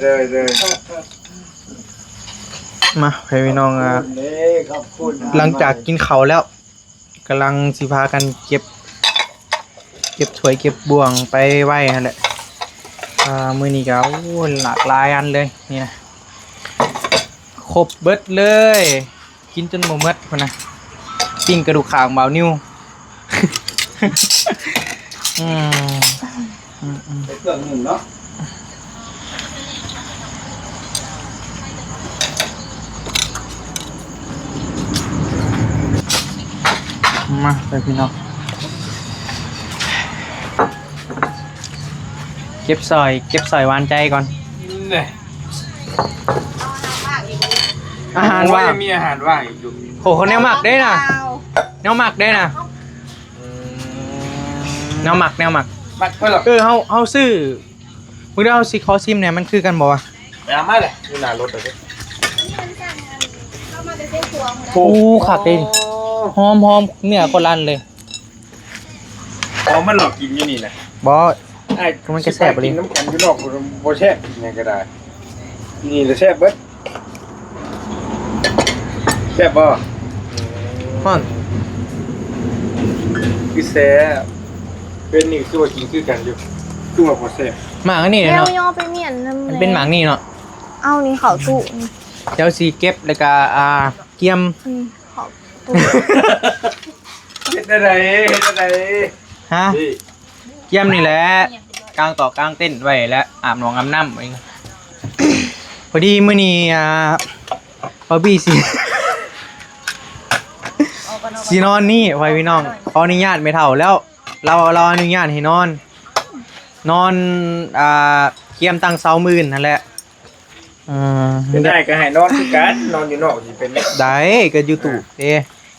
ໂດຍໆ ມາ ໃຫ້ພີ່ນ້ອງ ອ່າ ຂອບຄຸນເດ້ ຂອບຄຸນ ຫຼັງຈາກກິນເຂົ້າແລ້ວ ກຳລັງຊິພາກັນເກັບ ເກັບຖ້ວຍເກັບບ່ວງໄປໄວ້ຫັ້ນແຫຼະ. ອ່າ ມື້ນີ້ກໍ ໂອ້ ຫຼາກຫຼາຍອັນເລີຍ ນີ້ນະ ຄົບເບິດເລີຍ. ກິນຈົນບໍ່ໝົດພຸ້ນນະ ປີ້ງກະດູກຂ້າງບ່າວນິວ. ອືມ ອືມໆ ໃສ່ເຄື່ອງໜຶ່ງເນາະ ມາເດີພີ່ນ້ອງ ເກັບຊ່ອຍ ເກັບຊ່ອຍຫວານໃຈກ່ອນ. ນີ້ ອາຫານວ່າງ ໂອ້ຍ ມີອາຫານວ່າງອີກຢູ່. ໂອ້ ເຂົາແນວມັກເດ້ນະ ແນວມັກເດ້ນະ. ອືມ ແນວມັກ ແນວມັກ ມັກເພິ່ນເນາະ. ເອີ ເຮົາ ເຮົາຊື້ ມື້ດຽວເຮົາຊິຂໍຊິມແດ່ ມັນຄືກັນບໍ່ວະ? ໄປເອົາມາເລີຍ ຢູ່ໜ້າລົດເລີຍ. ໂອ້ ຄັກເດ້ ຫອມໆ ເນື້ອໂຄລານເລີຍ. ອໍ ມັນຫຼອກກິນຢູ່ນີ້ນະ. ບໍ່ ອ້າຍ ມັນກໍແຊບອີ່ຫຼີ ກິນນຳກັນຢູ່ນອກບໍ່ແຊບ ກິນຫຍັງກໍໄດ້ ຢູ່ນີ້ລະແຊບເບິດ. ແຊບບໍ່? ຮ້ອນ ຄືແຊບ. ເປັນນີ້ຄືວ່າກິນຄືກັນຢູ່ ຄືວ່າບໍ່ແຊບ. ໝາກອັນນີ້ເນາະ ແລ້ວຍໍໄປມ້ຽນນຳ ມັນເປັນໝາກນີ້ເນາະ. ເອົານີ້ເຂົ້າຕູ້ນີ້ ດຽວຊິເກັບ ແລ້ວກໍ ອ່າ ກຽມ ນີ້ເຂົ້າຕູ້. ເຮັດແນວໃດ? ເຮັດແນວໃດ? ຮະ? ນີ້ ກຽມນີ້ແຫຼະ ກາງຕອກກາງເຕັນໄວ້ແຫຼະ ອາບໜອງອາບນ້ຳ. ພໍດີມື້ນີ້ ອ່າ ບາບີຊິ ຊິນອນນີ້ ພໍ່ແມ່ພີ່ນ້ອງ ຂໍອະນຸຍາດແມ່ເຖົ້າແລ້ວ ລາວ ລາວອະນຸຍາດໃຫ້ນອນ ນອນ ອ່າ ກຽມຕັ້ງເສົາມື້ອື່ນຫັ້ນແຫຼະ. ເອີ ເປັນໄດ້ກໍໃຫ້ນອນຄືກັນ ນອນຢູ່ນອກຊິເປັນໄດ້ ກໍຢູ່ຕູ້ເດ້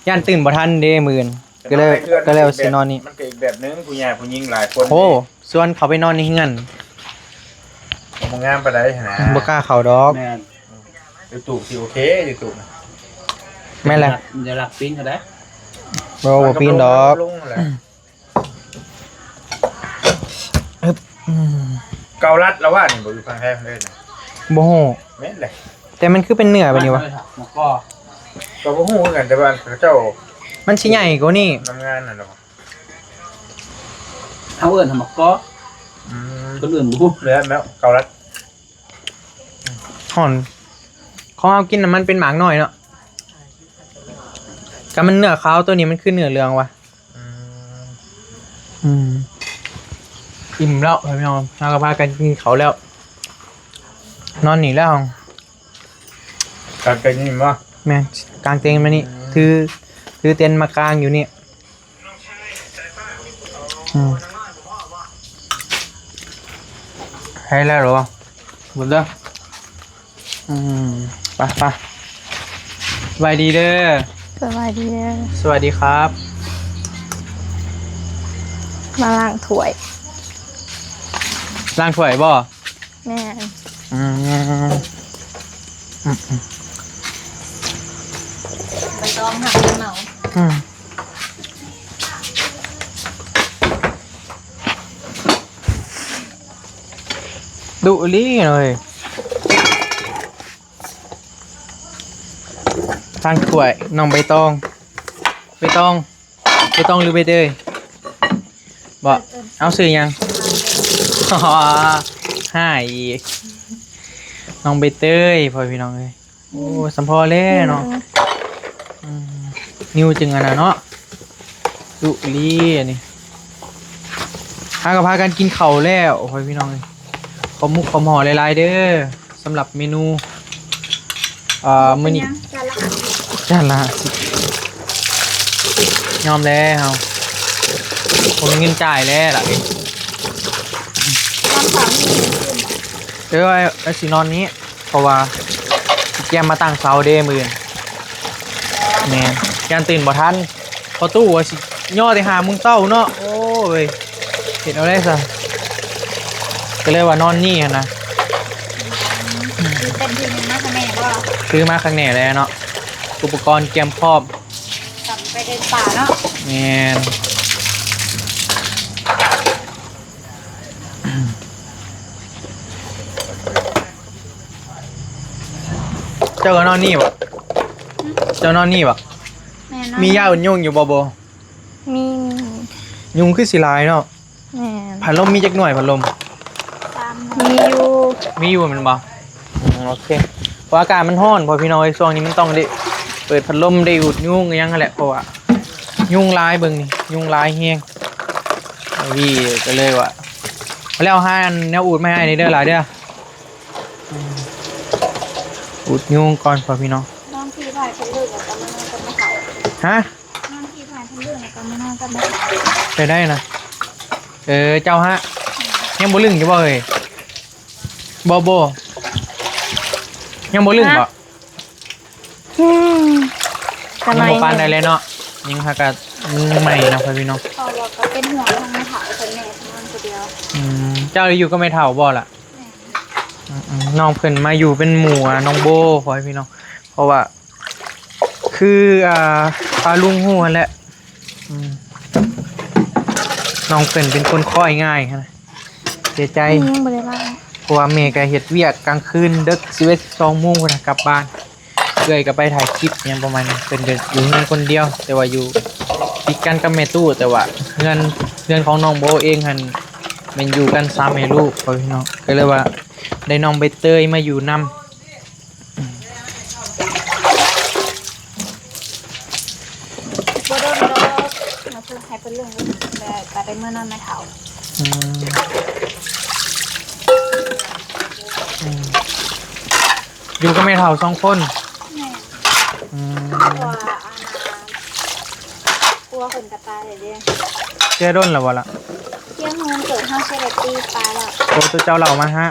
ຢ້ານຕື່ນບໍ່ທັນເດ້ມື້ອື່ນ ກໍເລີຍ ກໍເລີຍຊິນອນນີ້. ມັນກໍອີກແບບໜຶ່ງ ຜູ້ໃຫຍ່ຜູ້ຍິງຫຼາຍຄົນ. ໂອ້ ຊວນເຂົາໄປນອນໃນເຮືອນ ບໍ່ງາມປານໃດຫັ້ນນະ ບໍ່ກ້າເຂົ້າດອກ. ແມ່ນ ຢູ່ຕູ້ຊິໂອເຄ ຢູ່ຕູ້ນະ. ແມ່ນແຫຼະ ຢ່າລັກປີນເຂົາໄດ້. ບໍ່ ບໍ່ປີນດອກ. ອືມ ເກົາລັດລະວ່ານີ້ບໍ່ຢູ່ຝັ່ງແທ້ເລີຍນະ. ບໍ່ຮູ້ ແມ່ນແຫຼະ ແຕ່ມັນຄືເປັນເນື້ອແບບນີ້ວະ? ໝາກກໍ ກໍບໍ່ຮູ້ຄືກັນ ແຕ່ວ່າເຂົາເຈົ້າ ມັນຊິໃຫຍ່ກວ່ານີ້ ນຳງານນັ້ນດອກ. ເຮົາເອີ້ນໝາກກໍ. ອືມ ຄົນອື່ນບໍ່ຮູ້. ແລ້ວ ແລ້ວເກົາລັດ ຮ້ອນ ຂອງເຮົາກິນນະ ມັນເປັນໝາກນ້ອຍເນາະ ກໍມັນເນື້ອຂາວ ໂຕນີ້ມັນຄືເນື້ອເຫຼືອງວະ. ອືມ ອືມ ອີ່ມແລ້ວພີ່ນ້ອງ ເຮົາກໍພາກັນກິນເຂົ້າແລ້ວ ນອນນີ້ແລ້ວ. ກາງເຕັນນີ້ບໍ່? ແມ່ນ ກາງເຕັນມານີ້. ອືມ ຖື ຖືເຕັນມາກາງຢູ່ນີ້. ອືມ ໃຫ້ແລ້ວເນາະ ໝົດແລ້ວ. ອືມ ໄປ ໄປ ສະບາຍດີເດີ. ສະບາຍດີເດີ. ສະຫວັດດີຄັບ. ມາລ້າງຖ້ວຍ. ລ້າງຖ້ວຍບໍ່? ແມ່ນ. ອືມ ອືມໆ ໃບຕອງຫາກເມົາ. ອືມ ດຸອີ່ຫຼີເລີຍ. ທາງຖ້ວຍ ນ້ອງໃບຕອງ ໃບຕອງ ໃບຕອງ ຫຼື ໃບເຕີຍ? ບໍ່ ເອົາຊື່ຫຍັງ? ຮ້າຍອີກ ນ້ອງໃບເຕີຍ ພໍ່ແມ່ພີ່ນ້ອງເອີຍ. ໂອ້ ສຳພໍແລ້ວເນາະ. ອືມ ອືມ ນິວຈຶ່ງອັນນັ້ນເນາະ ດຸອີ່ຫຼີອັນນີ້. ຫາກໍພາກັນກິນເຂົ້າແລ້ວ ພໍ່ແມ່ພີ່ນ້ອງເອີຍ. ຂອບມຸກຂອບຫອມຫຼາຍໆເດີ ສຳລັບເມນູ ເອີ ມື້ນີ້ ຈານລະຫ້າສິບ ຈານລະຫ້າສິບ ຍອມແລ້ວ ບໍ່ມີເງິນຈ່າຍແລ້ວລະ. ເອີ ໄປຊິນອນນີ້ ເພາະວ່າຊິກຽມມາຕັ້ງເສົາເດ້ມື້ອື່ນ. ແມ່ນ ຢ້ານຕື່ນບໍ່ທັນ ພໍຕູ້ວ່າຊິຍໍແຕ່ຫ້າໂມງເຊົ້າເນາະ. ໂອ້ຍ ເຮັດເອົາໄດ້ຊະ ກໍເລີຍວ່ານອນນີ້ຫັ້ນນະ. ເປັນທີ່ໜຶ່ງມາຂ້າງແນ່ບໍ່? ຊື້ມາຂ້າງແນ່ແລ້ວເນາະ ອຸປະກອນກຽມພ້ອມ ກັບໄປເດີນປ່າເນາະ. ແມ່ນ. ເຈົ້າກໍນອນນີ້ບໍ່? ເຈົ້ານອນນີ້ບໍ່? ແມ່ນ ມີຢາອຸດຍຸງຢູ່ບໍ່ໂບ? ມີ ມີ. ຍຸງຄືຊິຫຼາຍເນາະ. ແມ່ນ. ພັດລົມມີຈັກໜ່ວຍ ພັດລົມ? ສາມໜ່ວຍ. ມີຢູ່ ມີຢູ່ແມ່ນບໍ່? ອືມ ໂອເຄ ເພາະອາກາດມັນຮ້ອນ ພໍ່ພີ່ນ້ອງເອີຍ ຊ່ວງນີ້ມັນຕ້ອງໄດ້ເປີດພັດລົມ ໄດ້ດູດຍຸງອີ່ຫຍັງຫັ້ນແຫຼະ ເພາະວ່າຍຸງຫຼາຍ ເບິ່ງນີ້ ຍຸງຫຼາຍແຮງ. ວີກໍເລີຍວ່າ ແລ້ວຫາອັນແນວອູດມາໃຫ້ອ້າຍແດ່ເດີຫຼາຍເດີ. ອືມ ອູດຍຸງກ່ອນ ພໍ່ພີ່ນ້ອງ. ນອນທີ່ບ້ານເພິ່ນເລີກ ແລ້ວກໍມານອນກັບແມ່ເຖົ້າ. ຮະ? ນອນທີ່ບ້ານເພິ່ນເລີກ ແລ້ວກໍມານອນກັບແມ່ເຖົ້າ. ໄປໄດ້ນະ. ເອີ ເຈົ້າຫະ ຍັງບໍ່ລຶ້ງຢູ່ບໍ່ເອີຍ? ບໍ່ ບໍ່ ຍັງບໍ່ລຶ້ງບໍ່? ຮະ? ອືມ ກໍໜ້ອຍ ຍັງບໍ່ປານໃດແຫຼະເນາະ ຍັງຫາກະໃໝ່ເນາະ ພໍ່ພີ່ນ້ອງ. ເພາະວ່າກໍເປັນຫ່ວງທາງແມ່ເຖົ້າເພິ່ນແດ່ ນອນຜູ້ດຽວ. ອືມ ເຈົ້າໄດ້ຢູ່ກັບແມ່ເຖົ້າບໍ່ລະ? ແມ່ນ. ອືມໆ ນ້ອງເພິ່ນມາຢູ່ເປັນໝູ່ນ້ອງໂບ ພໍ່ພີ່ນ້ອງ ເພາະວ່າ ຄື ອ່າ ປ້າລຸງຮູ້ຫັ້ນແຫຼະ. ອືມ ນ້ອງເພິ່ນເປັນຄົນຄ້ອຍງ່າຍຫັ້ນນະ ເສຍໃຈ. ອືມ ຍັງບໍ່ໄດ້ເວົ້າ ເພາະວ່າແມ່ກໍເຮັດວຽກກາງຄືນເດິກ ສິບເອັດ ສິບສອງໂມງພຸ້ນນະ ກັບບ້ານ. ເອື້ອຍກໍໄປຖ່າຍຄລິບຫຍັງປະມານນີ້ ເພິ່ນກໍຢູ່ເຮືອນຄົນດຽວ ແຕ່ວ່າຢູ່ຕິດກັນກັບແມ່ຕູ້ ແຕ່ວ່າເຮືອນ ເຮືອນຂອງນ້ອງໂບເອງຫັ້ນແມ່ນຢູ່ກັນສາມແມ່ລູກ ພໍ່ພີ່ນ້ອງ ກໍເລີຍວ່າໄດ້ນ້ອງໃບເຕີຍມາຢູ່ນຳ. ອືມ ບໍ່ດົນດອກ ມາເພິ່ນໃຫ້ເພິ່ນເລື່ອງ ແຕ່ກໍໄດ້ເມືອນອນນຳແມ່ເຖົ້າ. ອືມ ອືມ ຢູ່ກັບແມ່ເຖົ້າສອງຄົນ. ແມ່ນ. ອືມ ເພາະວ່າອັນນ່າ ຜົວເພິ່ນກໍຕາຍແລ້ວເດ້. ເສຍດົນແລ້ວບໍ່ລະ? ເສຍມື້ເກີດເຮົາ ເສຍໄດ້ປີປາຍແລ້ວ. ໂອ້ ຕົວເຈົ້າເລົ່າມາຫາ.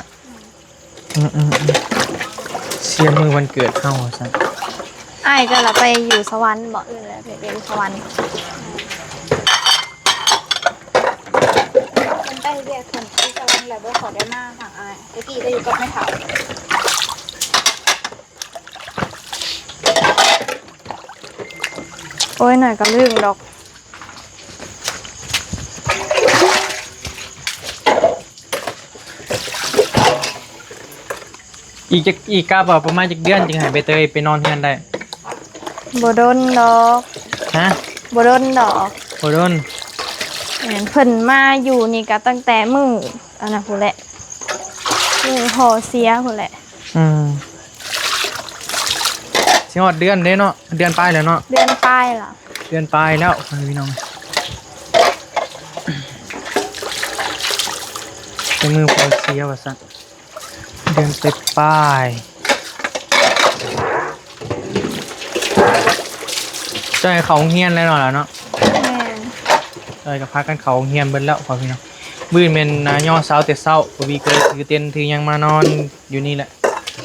ອືມ ອືມໆໆ ເສຍມື້ວັນເກີດເຮົາວ່າຊັ້ນ. ອ້າຍເຈົ້າລະໄປຢູ່ສະຫວັນບໍ? ເອີ ໄປຢູ່ສະຫວັນ. ເພິ່ນໄປເຮັດວຽກເພິ່ນຢູ່ສະຫວັນແລ້ວ ບໍ່ຄ່ອຍໄດ້ມາທາງອ້າຍ. ແຕ່ກີ້ໄປຢູ່ກັບແມ່ເຖົ້າ. ໂອ້ຍ ໜ້ອຍກໍລຶ້ງດອກ. ອີກຈັກ ອີກກະວ່າປະມານຈັກເດືອນຈຶ່ງໃຫ້ໃບເຕີຍໄປນອນເຮືອນໄດ້? ບໍ່ດົນດອກ. ຮະ? ບໍ່ດົນດອກ. ບໍ່ດົນ. ແມ່ນ ເພິ່ນມາຢູ່ນີ້ກະຕັ້ງແຕ່ມື້ອັນນັ້ນພຸ້ນແຫຼະ ມື້ພໍ່ເສຍພຸ້ນແຫຼະ. ອືມ ຊິຮອດເດືອນເດ້ເນາະ ເດືອນປາຍແລ້ວເນາະ. ເດືອນປາຍລະ ເດືອນປາຍແລ້ວ ພໍ່ພີ່ນ້ອງ. ແຕ່ມື້ພໍ່ເສຍວ່າຊັ້ນ ເດືອນປາຍໆ. ເຈົ້າໃຫ້ເຂົ້າໂຮງຮຽນແລ້ວເນາະ ລະເນາະ? ແມ່ນ. ເຈົ້າໃຫ້ກໍພາກັນເຂົ້າໂຮງຮຽນເບິດແລ້ວ ພໍ່ພີ່ນ້ອງ. ມື້ອື່ນແມ່ນ ອ່າ ຍໍເຊົ້າແຕ່ເຊົ້າ ບໍ່ມີກໍຖືເຕັນຖືຫຍັງມານອນຢູ່ນີ້ແຫຼະ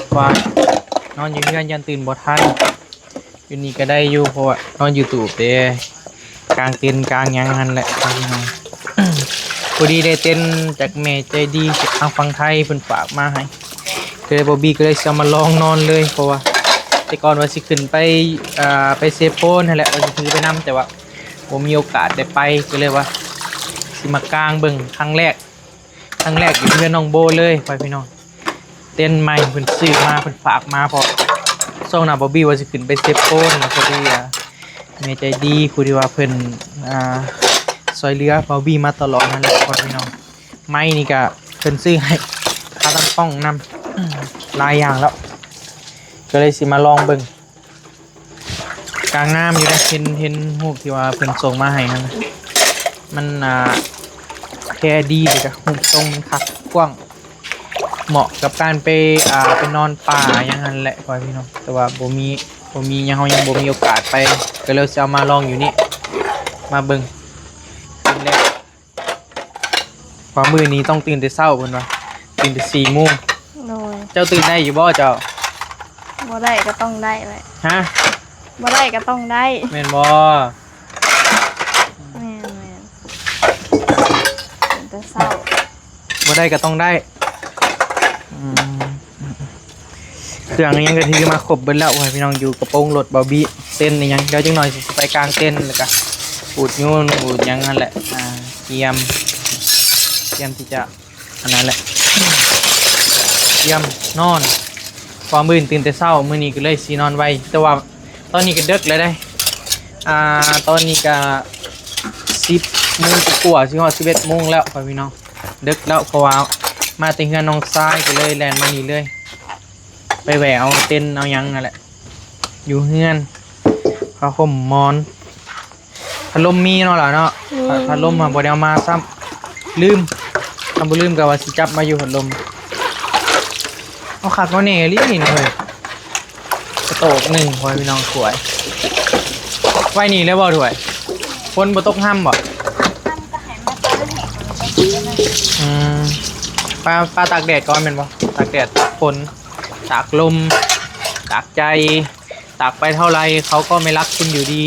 ເພາະວ່ານອນຢູ່ເຮືອນຢ້ານຕື່ນບໍ່ທັນ. ຢູ່ນີ້ກໍໄດ້ຢູ່ ເພາະວ່ານອນຢູ່ຕູບເດ້ ກາງເຕັນກາງຫຍັງຫັ້ນແຫຼະ ພີ່ນ້ອງ. ພໍດີໄດ້ເຕັນຈາກແມ່ໃຈດີທາງຝັ່ງໄທເພິ່ນຝາກມາໃຫ້ ກໍເລີຍ ບອບບີກໍເລີຍຊິເອົາມາລອງນອນເລີຍ ເພາະວ່າແຕ່ກ່ອນວ່າຊິຂຶ້ນໄປ ອ່າ ໄປເຊໂປນຫັ້ນແຫຼະ ວ່າຊິຖືໄປນຳ ແຕ່ວ່າບໍ່ມີໂອກາດໄດ້ໄປ ກໍເລີຍວ່າຊິມາກາງເບິ່ງຄັ້ງແລກ. ຄັ້ງແລກຢູ່ເຮືອນນ້ອງໂບເລີຍ ພໍ່ແມ່ພີ່ນ້ອງ. ເຕັນໃໝ່ເພິ່ນຊື້ມາ ເພິ່ນຝາກມາ ເພາະຊ່ວງໜ້າບອບບີວ່າຊິຂຶ້ນໄປເຊໂປນ ແລ້ວພໍດີ ອ່າ ແມ່ໃຈດີຜູ້ທີ່ວ່າເພິ່ນ ອ່າ ຊ່ວຍເຫຼືອບອບບີມາຕະຫຼອດນັ້ນແຫຼະ ພໍ່ແມ່ພີ່ນ້ອງ. ໄມ້ນີ້ກະເພິ່ນຊື້ໃຫ້ ຄ່າຕັ້ງກ້ອງນຳ ຫຼາຍຢ່າງແລ້ວ ກໍເລີຍຊິມາລອງເບິ່ງ. ກະງາມຢູ່ເດ້ ເຫັນ ເຫັນຮູບທີ່ວ່າເພິ່ນສົ່ງມາໃຫ້ຫັ້ນ ມັນ ອ່າ ແພດີ ແລ້ວກະຮູບຊົງມັນຄັກກວ້າງ ເໝາະກັບການໄປ ອ່າ ໄປນອນປ່າຫຍັງຫັ້ນແຫຼະ ພໍ່ແມ່ພີ່ນ້ອງ. ແຕ່ວ່າບໍ່ມີ ບໍ່ມີຫຍັງ ເຮົາຍັງບໍ່ມີໂອກາດໄປ ກໍເລີຍຊິເອົາມາລອງຢູ່ນີ້ ມາເບິ່ງ ເປັນແລກ. ວ່າມື້ນີ້ຕ້ອງຕື່ນແຕ່ເຊົ້າເພິ່ນວ່າ ຕື່ນແຕ່ສີ່ໂມງ. ໂດຍ. ເຈົ້າຕື່ນໄດ້ຢູ່ບໍ່ເຈົ້າ? ບໍ່ໄດ້ກໍຕ້ອງໄດ້ແຫຼະ. ຮະ? ບໍ່ໄດ້ກໍຕ້ອງໄດ້. ແມ່ນບໍ່? ແມ່ນໆ. ຕື່ນແຕ່ເຊົ້າ. ບໍ່ໄດ້ກໍຕ້ອງໄດ້. ອືມ. ເຄື່ອງອີ່ຫຍັງກໍຖືມາຄົບເບິດແລ້ວ ພໍ່ແມ່ພີ່ນ້ອງ. ຢູ່ກະໂປງລົດບອບບີ ເຕັນອີ່ຫຍັງ ດຽວຈັກໜ້ອຍຊິໄປກາງເຕັນ ແລ້ວກະປູດຍຸງ ປູດຫຍັງຫັ້ນແຫຼະ. ອ່າ ກຽມ ກຽມທີ່ຈະ ອັນນັ້ນແຫຼະ ກຽມນອນ. ເພາະວ່າມື້ອື່ນຕື່ນແຕ່ເຊົ້າ ມື້ນີ້ກໍເລີຍຊິນອນໄວ ແຕ່ວ່າຕອນນີ້ກໍເດິກແລ້ວເດ້ ອ່າ ຕອນນີ້ກໍສິບໂມງກວ່າໆ ຊິຮອດສິບເອັດໂມງແລ້ວພໍ່ພີ່ນ້ອງ ເດິກແລ້ວ ເພາະວ່າມາແຕ່ເຮືອນນ້ອງຊາຍ ກໍເລີຍແລ່ນມານີ້ເລີຍ ໄປແວ່ເອົາເຕັນເອົາຫຍັງນັ້ນແຫຼະ ຢູ່ເຮືອນ ຜ້າຫົ່ມໝອນ ພັດລົມມີເນາະຫຼາເນາະ ມີ ພັດ ພັດລົມຫາບໍ່ໄດ້ເອົາມາຊ້ຳ ລືມ ຄັນບໍ່ລືມກໍວ່າຊິຈັບມາຢູ່ພັດລົມ ເອົາຄັກເອົາແນ່ອີ່ຫຼີນີ້ເຮີ້ຍ ກະໂຕກໜຶ່ງ ພໍ່ແມ່ພີ່ນ້ອງ ຖ້ວຍ ໄວ້ນີ້ເລີຍບໍ່ຖ້ວຍ ຝົນບໍ່ຕົກຮຳບໍ່ ອືມ ປາ ປາຕາກແດດກ່ອນແມ່ນບໍ່ ຕາກແດດ ຕາກຝົນ ຕາກລົມ ຕາກໃຈ ຕາກໄປເທົ່າໃດເຂົາກໍໄມ່ຮັກຄຸນຢູ່ດີ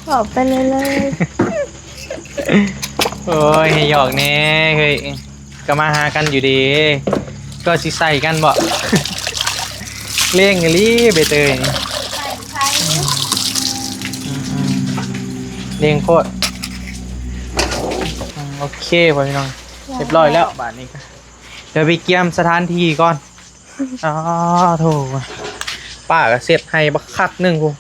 ເວົ້າໄປເລື້ອຍໆ ໂອ້ຍ ໃຫ້ຫຍອກແດ່ເຮີ້ຍ ກໍມາຫາກັນຢູ່ເດ້ ກໍຊິໃສ່ກັນບໍ ເລັ່ງອີ່ຫຼີໃບເຕີຍນີ້ ອືມໆ ເລັ່ງໂພດ ອືມ ໂອເຄ ພໍ່ພີ່ນ້ອງ ຮຽບຮ້ອຍແລ້ວ ບາດນີ້ກໍ ດຽວໄປກຽມສະຖານທີ່ກ່ອນ ອ້າໂທ້ ປ້າກໍເຊັດໃຫ້ບັກຄັກໜຶ່ງພຸ້ນ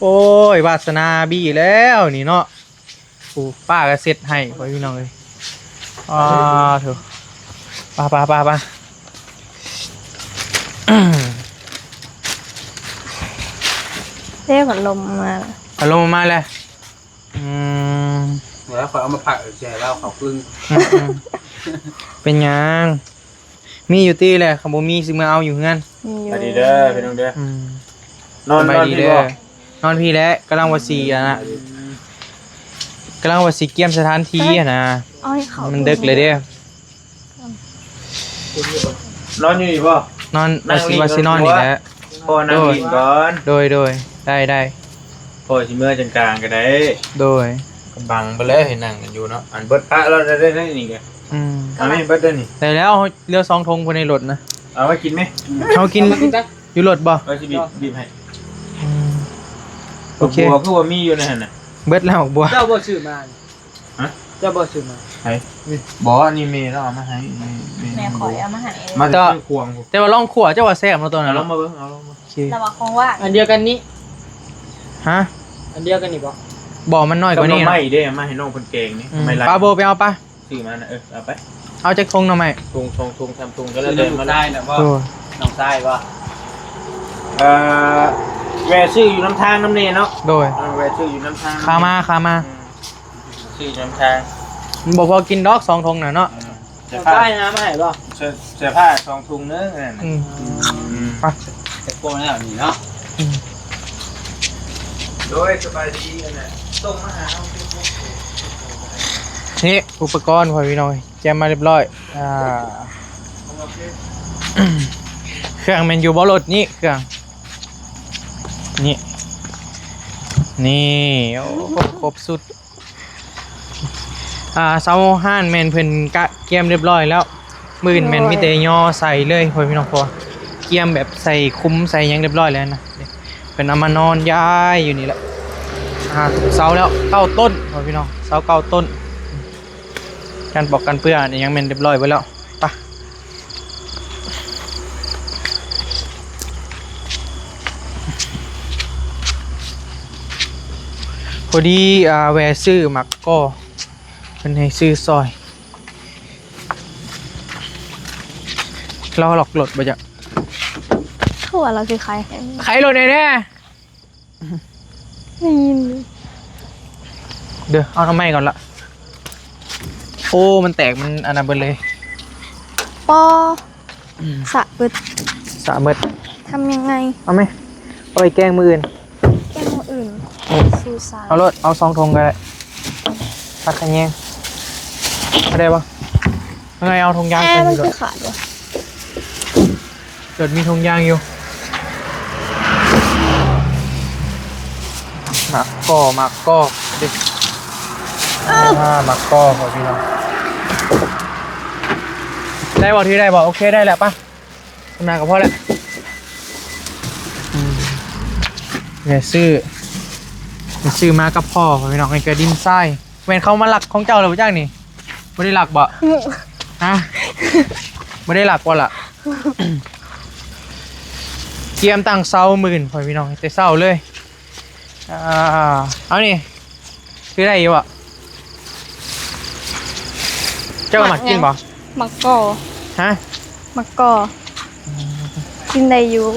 ໂອ້ຍ ວາສະໜາບີແລ້ວນີ້ເນາະ ໂອ້ ປ້າກໍເຊັດໃຫ້ ພໍ່ພີ່ນ້ອງເອີຍ ອ້າໂທ້ ໄປໆໆໆ ເດ້ ພັດລົມມາ ພັດລົມມາແລ້ວ ອືມ ແລ້ວຂ້ອຍເອົາມາພັກໃຫ້ລາວເຂົ້າຄືນ ອືມໆ ເປັນຫຍັງ ມີຢູ່ຕິແຫຼະ ຄັນບໍ່ມີຊິເມືອເອົາຢູ່ເຮືອນ ມີຢູ່ ສະບາຍດີເດີພີ່ນ້ອງເດີ ອືມ ນອນ ສະບາຍດີເດີ ນອນພີ້ບໍ່ ນອນພີ້ແຫຼະ ກຳລັງວ່າຊິ ອືມ ອັນນະ ກຳລັງວ່າຊິກຽມສະຖານທີ່ຫັ້ນນະ ເອົາໃຫ້ເຂົາ ມັນເດິກແລ້ວເດ້ ນອນຢູ່ນີ້ບໍ່ ນອນ ວ່າຊິ ວ່າຊິນອນນີ້ແຫຼະ ພໍ່ນັ່ງຫຼິ້ນກ່ອນ ໂດຍ ໂດຍ ໄດ້ ໄດ້ ພໍ່ຊິເມືອຈັ່ງກາງກໍໄດ້ ໂດຍ ກຳບັງໄປເລີຍ ໃຫ້ນັ່ງກັນຢູ່ເນາະ ອັນເບິດປະແລ້ວໄດ້ ໄດ້ນີ້ກໍ ອືມ ເອົາແມ່ເບິດເດີນີ້ ໄດ້ແລ້ວ ເຫຼືອສອງຖົງພຸ້ນໃນລົດນະ ເອົາໄວ້ກິນແມ ເຮົາກິນຢູ່ລົດບໍ່ ວ່າຊິບີບ ບີບໃຫ້ ອືມ ໂອເຄ ບັວຄືວ່າມີຢູ່ໃນຫັ້ນນະ ເບິດແລ້ວບັວ ເຈົ້າບໍ່ຊື້ມາ ຮະ ເຈົ້າບໍ່ຊື້ມາ ໃຜ ນີ້ ບໍ່ ອັນນີ້ແມ່ລາວເອົາມາໃຫ້ ແມ່ ແມ່ ແມ່ຂ້ອຍເອົາມາໃຫ້ ມາແຕ່ເຊີງຂວາງພຸ້ນ ແຕ່ວ່າລອງຂົ້ວເຈົ້າວ່າແຊບເນາະຕົວນັ້ນ ເອົາລອງມາເບິ່ງ ເອົາລອງມາ ໂອເຄ ລະວ່າຂອງຫວານ ອັນດຽວກັນນີ້ ຮະ ອັນດຽວກັນນີ້ບໍ່ ບໍ່ ມັນນ້ອຍກວ່ານີ້ ໜໍ່ໄມ້ເດ້ ມາໃຫ້ນ້ອງເພິ່ນແກງນີ້ ອືມ ໜໍ່ໄມ້ລາວ ປາໂບໄປເອົາປະ ຊື້ມານະ ເອີ ເອົາໄປ ເອົາຈັກຖົງໜໍ່ໄໄມ້ ຖົງ ສອງຖົງ ສາມຖົງ ກໍແລ້ວແຕ່ມັນ ນ້ອງຊາຍນະບໍ່ ໂອ້ ນ້ອງຊາຍບໍ່ ເອີ ແວ່ຊື້ຢູ່ນຳທາງນຳແດ່ເນາະ ໂດຍ ເອີ ແວ່ຊື້ຢູ່ນຳທາງ ຂາມາ ຂາມາ ອືມ ຊື້ນຳທາງ ມັນບໍ່ພໍກິນດອກສອງຖົງນະເນາະ ອືມ ເສື້ອຜ້າ ໄດ້ຫາມາໃຫ້ບໍ່ ເສື້ອ ເສື້ອຜ້າສອງຖົງເດີ ອືມ ອືມ ໄປ ຈັກໂມງແລ້ວນີ້ເນາະ ອືມ ໂດຍ ສະບາຍດີ ອັນນ່າ ສົ່ງມາຫາເຮົາ ເຟສບຸກ ນີ້ ອຸປະກອນ ພໍ່ແມ່ພີ່ນ້ອງ ກຽມມາຮຽບຮ້ອຍ ອ່າ ເຄື່ອງແມ່ນຢູ່ບໍ່ລົດນີ້ ເຄື່ອງ ນີ້ ນີ້ ໂອ້ ຄົບຊຸດ ອ່າ ຊາວຮ້ານແມ່ນເພິ່ນກະກຽມຮຽບຮ້ອຍແລ້ວ ມື້ອື່ນແມ່ນມີແຕ່ຍໍໃສ່ເລີຍ ພໍ່ແມ່ພີ່ນ້ອງ ເພາະວ່າກຽມແບບໃສ່ຄຸມໃສ່ຫຍັງຮຽບຮ້ອຍແລ້ວນະ ເພິ່ນເອົາມານອນຢາຍຢູ່ນີ້ແຫຼະ ອ່າ ເຊົາແລ້ວເກົ້າຕົ້ນ ພໍ່ແມ່ພີ່ນ້ອງ ເຊົາເກົ້າຕົ້ນ ການປອກກັນເປື້ອນຫຍັງແມ່ນຮຽບຮ້ອຍເບິດແລ້ວ ໄປ ພໍດີ ອ່າ ແວ່ຊື້ໝາກກໍ ເພິ່ນໃຫ້ຊື້ຊອຍ ລາວລັອກລົດບໍ່ຈັກ ຄືວ່າລາວຊິຂາຍໃຫ້ ຂາຍລົດໃຫ້ແດ່ ໄດ້ຍິນ ເດີ ເອົາໜໍ່ໄມ້ກ່ອນລະ ໂອ້ ມັນແຕກ ມັນອັນນັ້ນເບິດເລີຍ ປໍ ອືມ ສະເບິດ ສະເບິດ ທຳຍັງໄງ ເອົາໄໝ ເອົາໄປແກງມື້ອື່ນ ແກງມື້ອື່ນ ເອີ ສູ່ຊາ ເອົາໂລດ ເອົາສອງຖົງກໍໄດ້ ຜັກຂະແຍງ ເອົາໄດ້ບໍ່? ເອົາ ເອົາຖົງຢາງ ແອ ມັນຄືຂາດວະ ລົດມີຖົງຢາງຢູ່ ໝາກກໍ ໝາກກໍເດ້ ອ່າ ໝາກກໍ ພໍ່ແມ່ພີ່ນ້ອງ ໄດ້ບໍ່? ຖືໄດ້ບໍ່? ໂອເຄ ໄດ້ແລ້ວ ໄປ ທຳນາກໍພໍແລ້ວ ອືມ ແມ່ຊື້ ແມ່ຊື້ມາກັບພໍ່ ພໍ່ແມ່ພີ່ນ້ອງ ໃຫ້ກະດິນຊາຍ ແມ່ນເຂົາມາລັກຂອງເຈົ້າແລ້ວບໍ່ຈັກນີ້? ບໍ່ໄດ້ລັກບໍ່? ຮະ? ບໍ່ໄດ້ຫຼັກບໍ່ລະ? ກຽມຕັ້ງເຊົາມື້ອື່ນ ພໍ່ແມ່ພີ່ນ້ອງ ແຕ່ເຊົ້າເລີຍ. ອ່າ ເອົານີ້ ຄືໄດ້ຢູ່ບໍ່? ເຈົ້າມັກກິນບໍ່? ໝາກກໍ ຮະ? ໝາກກໍ ອືມ ກິນໄດ້ຢູ່.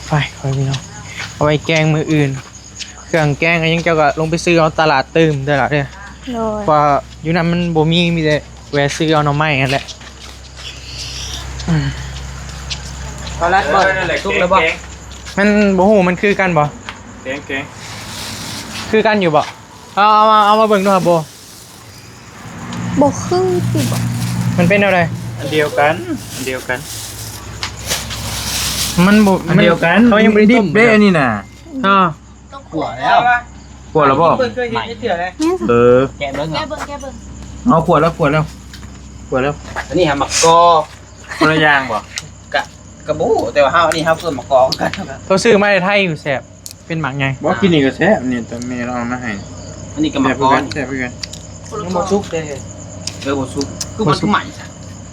ໄປ ພໍ່ແມ່ພີ່ນ້ອງ ເອົາໄວ້ແກງມື້ອື່ນ. ເຄື່ອງແກງອີ່ຫຍັງເຈົ້າກໍລົງໄປຊື້ເອົາຕະຫຼາດຕື່ມເດີລະເດີ. ໂດຍ ເພາະວ່າຢູ່ນັ້ນມັນບໍ່ມີ ມີແຕ່ແວ່ຊື້ເອົາໜໍ່ໄມ້ຫັ້ນແຫຼະ. ອືມ ເອົາລະ ເອີ ບໍ່ ນັ້ນແຫຼະ ສຸກແລ້ວບໍ່? ແກງ ມັນບໍ່ຮູ້ມັນຄືກັນບໍ່? ແກງ ແກງ ຄືກັນຢູ່ບໍ່? ເອົາ ເອົາມາ ເອົາມາເບິ່ງດູຫາໂບ. ບໍ່ຄືຕິບໍ່? ມັນເປັນແນວໃດ? ອັນດຽວກັນ ອັນດຽວກັນ ມັນບໍ່ ອັນດຽວກັນ ມັນ ເຂົາຍັງບໍ່ໄດ້ຕົ້ມເດ້ ອັນນີ້ນະ. ເອີ ຂົ້ວແລ້ວ ຂົ້ວແລ້ວບໍ່? ບໍ່ເຄີຍເຫັນຈັກເທື່ອເລີຍ. ເອີ ແກະເບິ່ງ ແກະເບິ່ງ ແກະເບິ່ງ. ເອົາ ຂົ້ວແລ້ວ ຂົ້ວແລ້ວ ຂົ້ວແລ້ວ. ອັນນີ້ຫາໝາກກໍ ຄົນລະຢ່າງບໍ່? ກະ ກະບໍ່ຮູ້ ແຕ່ວ່າເຮົາ ອັນນີ້ເຮົາເອີ້ນໝາກກໍຄືກັນ. ໂຕຊື້ມາແຕ່ໄທຢູ່ ແຊບ ເປັນໝາກໃຫຍ່. ບໍ່ ກິນນີ້ກໍແຊບ ນີ້ແຕ່ແມ່ລາວເອົາມາໃຫ້. ອັນນີ້ກໍໝາກກໍ ແຊບຄືກັນ ແຊບຄືກັນ. ຍັງບໍ່ສຸກເດ້. ເອີ ບໍ່ສຸກ ຄືມັນຄືໃໝ່ຊະ.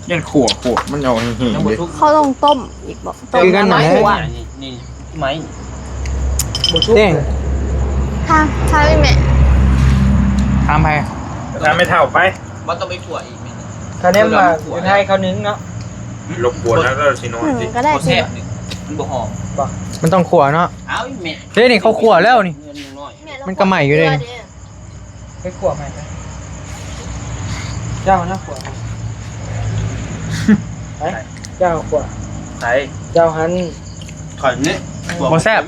ຢ້ານຂົ້ວ ຂົ້ວມັນອອກແຫ້ງໆເດ້. ເຂົາຕ້ອງຕົ້ມອີກບໍ່? ຕົ້ມ ຄືກັນນັ້ນແຫຼະ. ນີ້ ນີ້ ໄມ້ ບໍ່ສຸກເດ້. ຖາມ ຖາມອີ່ແມ່. ຖາມໃຜ? ຖາມແມ່ເຖົ້າໄປ. ບໍ່ຕ້ອງໄປຂົ້ວອີກແມ່ນ. ຄະແນນວ່າຢູ່ໄທເຂົາໜຶ້ງເນາະ. ລົບກວນແລ້ວ ແລ້ວຊິນອນ ອືມ ຕິ ກໍໄດ້ ບໍ່ແຊບນີ້ ມັນບໍ່ຫອມ. ບໍ່ ມັນຕ້ອງຂົ້ວເນາະ. ເອົາອີ່ແມ່ ເດ້ນີ້ ເຂົາຂົ້ວແລ້ວນີ້. ມັນກໍໃໝ່ຢູ່ເດ້. ໄປຂົ້ວໃໝ່ໄປ. ເຈົ້ານະຂົ້ວໃໝ່. ໄປ ເຈົ້າຂົ້ວ. ໄປ ເຈົ້າຫັ້ນ. ຂ້ອຍນີ້ ບໍ່ແຊບ.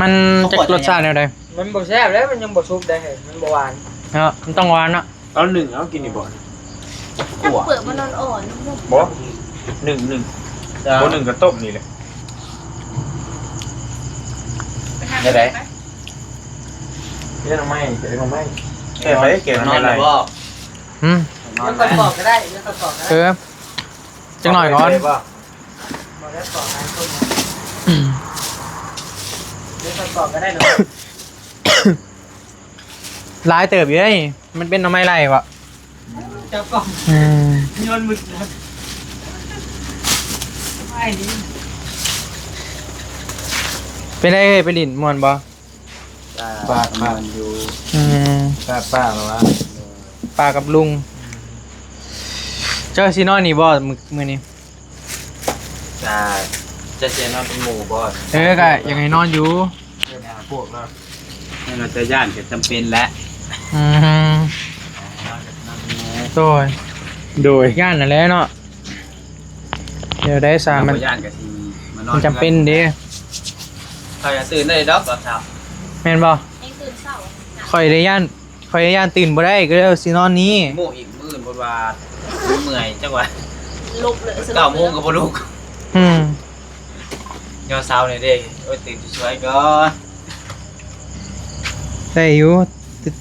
ມັນຈັກລົດຊາດແນວໃດ? ມັນບໍ່ແຊບແລ້ວ ມັນຍັງບໍ່ສຸກໄດ໋ ມັນບໍ່ຫວານເນາະ. ມັນຕ້ອງຫວານເນາະ. ເອົາໜຶ້ງ ເອົາກິນນີ້ບໍ່? ເປືອກມັນອ່ອນໆ. ບໍ່ ໜຶ້ງ ໜຶ້ງ. ບໍ່ໜຶ້ງກໍຕົ້ມນີ້ແຫຼະ. ແນວໃດ? ແກງໜໍ່ໄມ້ ແກງໜໍ່ໄມ້. ແກງໄປ ແກງໜໍ່ໄມ້. ນອນແລ້ວບໍ່? ຫືມ? ນອນແລ້ວ ເດີ ຈັກໜ້ອຍກ່ອນ. ບໍ່ໄດ້ປອກຫຼາຍຄົນນະ. ອືມ ເດີ ປອກກໍໄດ້ເນາະ. ຫຼາຍເຕີບຢູ່ເດ້ ມັນເປັນໜໍ່ໄມ້ໄລ່ບໍ່? ເຈົ້າກໍ ອືມ ໂຍນມື. ເປັນໃດເອີຍ ໄປຫຼິ້ນມ່ວນບໍ່? ປາ ປາ ປາ ມ່ວນຢູ່. ອືມ ປາ ປາແລ້ວວະ ປາກັບລຸງ. ເຈົ້າຊິນອນນີ້ບໍ່ມື້ ມື້ນີ້? ຈະ ຈະ ຈະນອນເປັນໝູ່ບໍ່? ເອີ ກະຢາກໃຫ້ນອນຢູ່. ເອີ ພວກເນາະ ແມ່ນວ່າຈະຢ້ານກໍຈຳເປັນແຫຼະ. ອືມ ນອນກໍນອນເປັນໝູ່. ໂດຍ ໂດຍ ຢ້ານນັ້ນແຫຼະເນາະ. ແນວໃດຊະ ມັນ ຢ້ານກໍຊິມານອນ ມັນຈຳເປັນເດ້. ຂ້ອຍກໍຕື່ນໄດ້ດອກຕອນເຊົ້າ. ແມ່ນບໍ່? ຍັງຕື່ນເຊົ້າ. ຂ້ອຍໄດ້ຢ້ານ ຂ້ອຍຢ້ານຕື່ນບໍ່ໄດ້ ກໍເລີຍຊິນອນນີ້. ໂມງອີກ ມື້ອື່ນເພິ່ນວ່າເມື່ອຍ ຈັກວ່າລຸກເລີຍ ເກົ້າໂມງກໍບໍ່ລຸກ. ອືມ ຍາມເຊົ້ານີ້ເດ້ ໂອ້ຍ ຕື່ນຊ່ວຍກ່ອນ. ໄດ້ຢູ່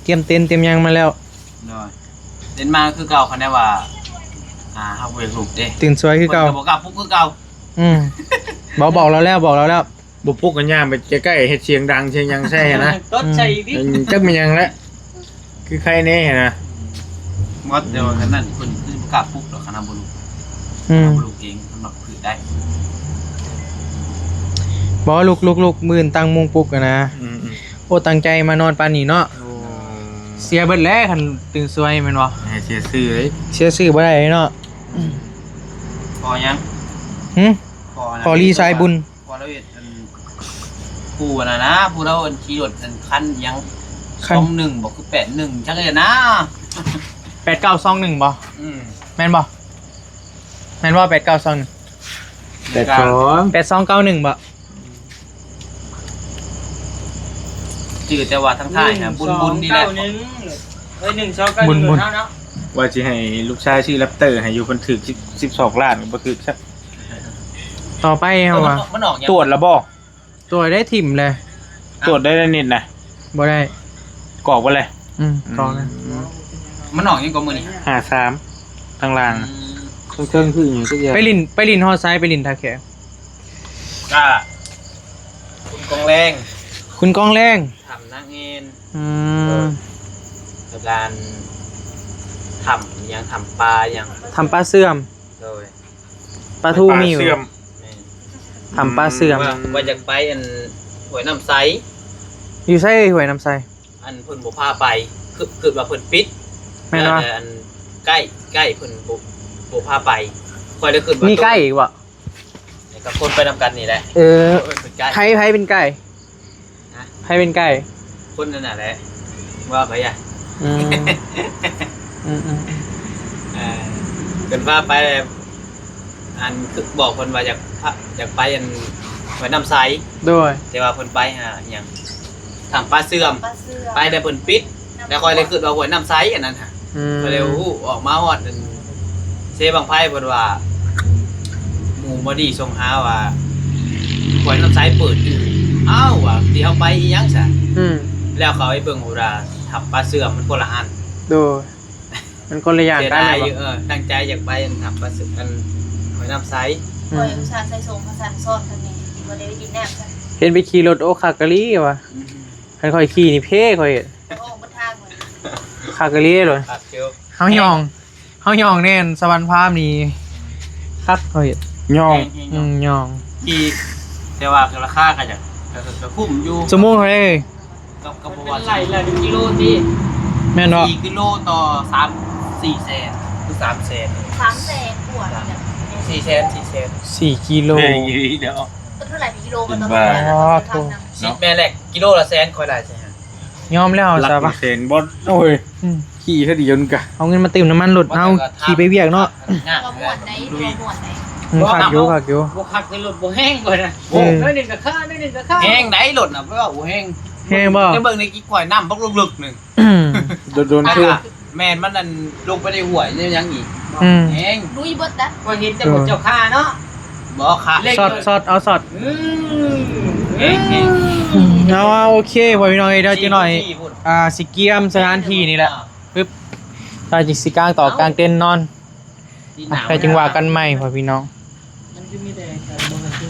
ຕຽມເຕັນຕຽມຫຍັງມາແລ້ວ. ໂດຍ ເຕັນມາຄືເກົ່າ ຄັນໄດ້ວ່າ ອ່າ ເຮົາບໍ່ຢາກລຸກເດ້ ຕື່ນຊ່ວຍຄືເກົ່າ ເພິ່ນກໍບໍ່ກ້າປຸກຄືເກົ່າ. ອືມ ບອກ ບອກລາວແລ້ວ ບອກລາວແລ້ວ. ບໍ່ປຸກກໍຍ່າງໄປໃກ້ໆ ເຮັດສຽງດັງສຽງຫຍັງໃສ່ຫັ້ນນະ. ຕົດໃສ່ອີກຕິ ອືມ ຈັກແມ່ນຫຍັງແຫຼະ ຄືໃຄແນ່ຫັ້ນນະ. ໝົດແລ້ວ ຄັນນັ້ນເພິ່ນຄືບໍ່ກ້າປຸກດອກ ຄັນເຮົາບໍ່ລຸກ. ອືມ ບໍ່ລຸກເອງ ມັນມັກຜືດໄດ້. ບໍ່ ລຸກ ລຸກ ລຸກ ມື້ອື່ນຕັ້ງໂມງປຸກຫັ້ນນະ. ອືມໆ ໂອ້ ຕັ້ງໃຈມານອນປານນີ້ເນາະ. ໂອ້ ເສຍເບິດແລ້ວ ຄັນຕື່ນຊ່ວຍແມ່ນບໍ່? ໃຫ້ເສຍຊື່ເລີຍ ເສຍຊື່ບໍ່ໄດ້ເນາະ. ພໍຫຍັງ? ຫື? ພໍອັນນັ້ນ ພໍລີສາຍບຸນ. ພໍລາວເຮັດອັນ ຜູ້ອັນນັ້ນນະ ຜູ້ລາວອັນຂີ່ລົດອັນຄັນຫຍັງ ຄັນ ສອງໜຶ່ງບໍ່ ຄືແປດໜຶ່ງ ຈັກເອີນນະ ແປດເກົ້າສອງໜຶ່ງບໍ່? ອືມ ແມ່ນບໍ່? ແມ່ນບໍ່ ແປດເກົ້າສອງໜຶ່ງ? ແປດສອງ ແປດສອງເກົ້າໜຶ່ງບໍ່? ຈື່ແຕ່ວ່າທາງທ້າຍຫັ້ນ ບຸນໆ ນີ້ແຫຼະ. ເອີຍ ໜຶ່ງສອງເກົ້າໜຶ່ງ ບຸນໆ ເນາະ. ວ່າຊິໃຫ້ລູກຊາຍຊື້ແຣັບເຕີໃຫ້ຢູ່ ເພິ່ນຖືກສິບ ສິບສອງລ້ານ ກໍບໍ່ຖືກຊ້ຳ. ຕໍ່ໄປເຮົາວ່າ ມັນອອກຫຍັງ? ຕວດລະບໍ່? ຕວດໄດ້ຖິ້ມແຫຼະ. ຕວດໄດ້ແລ້ວນິດນະ? ບໍ່ໄດ້. ກອກບໍ່ແຫຼະ? ອືມ ກອກນະ. ອືມ ມັນອອກຫຍັງກໍມື້ນີ້? ຫ້າສາມ ທາງລ່າງ. ອືມ ເທິງໆ ຄືຫຍັງຈັກຢ່າງ. ໄປຫຼິ້ນ ໄປຫຼິ້ນຮອດໃສ? ໄປຫຼິ້ນທ່າແຂກ. ກະ ຄຸນກອງແລງ ຄຸນກອງແລງ ຖ້ຳນາງແອ່ນ. ອືມ ໂດຍ. ແລ້ວກະອັນ ຖ້ຳຫຍັງ ຖ້ຳປາຫຍັງ ຖ້ຳປາເຊື່ອມ ໂດຍ ປາທູມີຢູ່ ແມ່ນ ຖ້ຳປາເຊື່ອມ ອືມ ວ່າ ວ່າຢາກໄປອັນຫ້ວຍນ້ຳໃສ ຢູ່ໃສຫ້ວຍນ້ຳໃສ? ອັນເພິ່ນບໍ່ພາໄປ ຄຶດ ຄຶດວ່າເພິ່ນປິດ ແມ່ນບໍ່? ແລ້ວອັນໃກ້ ໃກ້ເພິ່ນບໍ່ ບໍ່ພາໄປ ຂ້ອຍເລີຍຄຶດວ່າ ມີໄກ້ອີກບໍ່? ແລ້ວກໍຄົນໄປນຳກັນນີ້ແຫຼະ ເອີ ເພິ່ນເປັນໄກ້ ໃຜ ໃຜເປັນໄກ່? ຮະ? ໃຜເປັນໄກ່? ຄົນນັ້ນນະແຫຼະ ວ່າໄປອະ ອືມ ອືມໆ ເອີ ເພິ່ນພາໄປແລ້ວ ອັນ ຄືບອກເພິ່ນວ່າຢາກພາ ຢາກໄປອັນຫ້ວຍນ້ຳໃສ ໂດຍ ແຕ່ວ່າເພິ່ນໄປຫາອີ່ຫຍັງ ຖ້ຳປາເຊື່ອມ ປາເຊື່ອມ ໄປແລ້ວເພິ່ນປິດ ແລ້ວຂ້ອຍເລີຍຄຶດວ່າຫ້ວຍນ້ຳໃສອັນນັ້ນຫະ ອືມ ກໍເລີຍຮູ້ ອອກມາຮອດອັນເຊບັ້ງໄຟ ເພິ່ນວ່າ ໝູ່ມາດີສົ່ງຫາວ່າ ຫ້ວຍນ້ຳໃສເປີດຢູ່ ອ້າວ ວ່າ ທີ່ເຮົາໄປອີ່ຫຍັງຊະ ອືມ ແລ້ວເຂົາໄປເບິ່ງພຸ້ນວ່າ ຖ້ຳປາເຊື່ອມ ມັນຄົນລະອັນ ໂດຍ ມັນຄົນລະຢ່າງກັນ ເສຍດາຍຢູ່ ເອີ ຕັ້ງໃຈຢາກໄປອັນ ຖ້ຳປາເຊື່ອມ ອັນຫ້ວຍນ້ຳໃສ ອືມ ຂ້ອຍອຸດສ່າໃສ່ສົ່ງຂາສັ້ນຊ້ອນທາງນີ້ ບໍ່ໄດ້ໄປກິນນ້ຳຊະ ເຫັນໄປຂີ່ລົດ ໂອ້ ຄັກອີ່ຫຼີວ່າ ອືມ ຄັນຂ້ອຍຂີ່ນີ້ເພ ຂ້ອຍ ໂອ້ ເບິດທາງເລີຍ ຄັກອີ່ຫຼີໂລດ ຄັກຢູ່ ເຮົາຍ່ອງ ເຮົາຍ່ອງແນ່ນ ສະຫວັນພາມນີ້ ຄັກ ຂ້ອຍ ຍ່ອງ ແຮງໆ ອືມ ຍ່ອງ ຂີ່ ແຕ່ວ່າກໍລາຄາກໍຈະ ກໍ ກໍ ກໍຄຸ້ມຢູ່ ຊົ່ວໂມງເທົ່າໃດເອີຍ? ກໍ ກໍບໍ່ວ່າ ໄລ່ລະກິໂລຕິ ແມ່ນບໍ່? ສີ່ກິໂລຕໍ່ສາມ ສີ່ແສນ ຄືສາມແສນ ສາມແສນກວ່ານີ້ແຫຼະ ສີ່ແສນ ສີ່ແສນ ສີ່ກິໂລ ແພງອີ່ຫຼີເນາະ ເທົ່າໃດກິໂລມັນຕໍ່ ອໍ ໂທ້ ແມ່ນແຫຼະ ກິໂລລະແສນ ຂ້ອຍໄດ້ໃສ່ໃຫ້ ຍອມແລ້ວ ລັກ ສາວະ ແສນບໍ່ ໂອ້ຍ ອືມ ຂີ່ເທື່ອດຽວນີ້ກະ ເອົາເງິນມາຕື່ມນ້ຳມັນລົດເຮົາ ຂີ່ໄປວຽກເນາະ ຍາກ ວ່າມ່ວນໃດ ວ່າມ່ວນໃດ ອືມ ຄັກຢູ່ ຄັກຢູ່ ບໍ່ຄັກແຕ່ລົດບໍ່ແຮງກ່ອນນະ ອືມ ໜ້ອຍໜຶ່ງກໍຄາ ໜ້ອຍໜຶ່ງກໍຄາ ແຮງໃດລົດນະ ບໍ່ວ່າບໍ່ແຮງ ແຮງບໍ່? ໄປເບິ່ງໃນກິກກວຍນ້ຳບັກລຶກໆ ໜຶ່ງ ໂດນໆ ຄື ແມ່ນມັນນັ້ນລົງໄປໃນຫ້ວຍໃນຫຍັງອີກ ອືມ ແຮງ ລຸຍເບິດນະ ຂ້ອຍເຫັນແຕ່ລົດເຈົ້າຄາເນາະ ບໍ່ຄາ ຊັອດ ຊັອດ ເອົາຊັອດ ອືມ ເອົາ ໂອເຄ ພໍ່ພີ່ນ້ອງເອີຍ ດຽວຈັກໜ້ອຍ ອ່າ ຊິກຽມສະຖານທີ່ນີ້ແຫຼະ ປຶບ ເຮົາຈຶ່ງຊິກາງຕອກກາງເຕັນນອນ ອ່ະ ແລ້ວຈຶ່ງວ່າກັນໃໝ່ ພໍ່ພີ່ນ້ອງ.